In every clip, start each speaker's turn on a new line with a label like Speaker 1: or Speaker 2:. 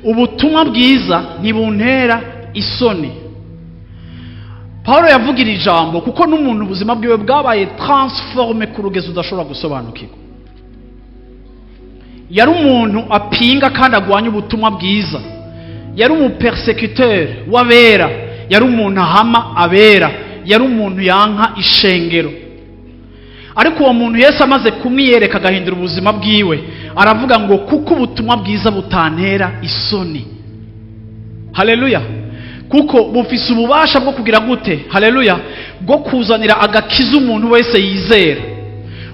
Speaker 1: Ubutumwa bwiza ntibuntera isoni. Paul yavugira ijambo kuko n'umuntu ubuzima bwiwe bwabaye transformé ku rugezo udashobora gusobanukirwa. Yari umuntu apinga kandi agwanya ubutumwa bwiza, yari umu persécuteur w'abera, yari umuntu ahama abera, yari umuntu yanka ishengero. Ariko uwo muntu Yesu amaze kumwiyereka agahindura ubuzima bwiwe, aravuga ngo kuko ubutumwa bwiza butantera isoni. Haleluya! Kuko bufise ububasha bwo kugira gute? Haleluya! Bwo kuzanira agakiza umuntu wese yizera.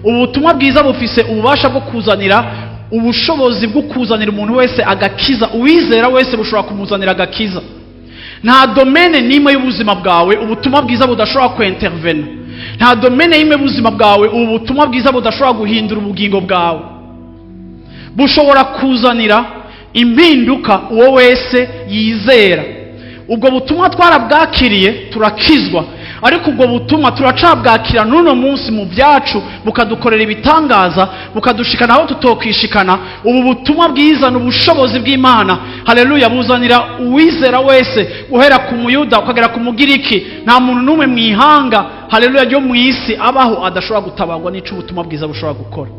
Speaker 1: Ubutumwa bwiza bufise ububasha bwo kuzanira, ubushobozi bwo kuzanira umuntu wese agakiza. Uwizera wese bushobora kumuzanira agakiza. Nta domaine n'imwe y'ubuzima bwawe ubutumwa bwiza budashobora kwintervena. Nta domaine y'imwe y'ubuzima bwawe ubu butumwa bwiza budashobora guhindura ubugingo bwawe. Bushobora kuzanira impinduka uwo wese yizera. Ubwo butumwa twarabwakiriye, turakizwa, ariko ubwo butumwa turacabwakira n'uno munsi mu byacu, bukadukorera ibitangaza, bukadushikana aho tutokwishikana. Ubu butumwa bwiza ni ubushobozi bw'Imana. Haleluya! Buzanira uwizera wese, guhera ku Muyuda ukagera ku Mugiriki. Nta muntu n'umwe mu ihanga, haleluya, ryo mu isi abaho adashobora gutabarwa n'ico ubutumwa bwiza bushobora gukora.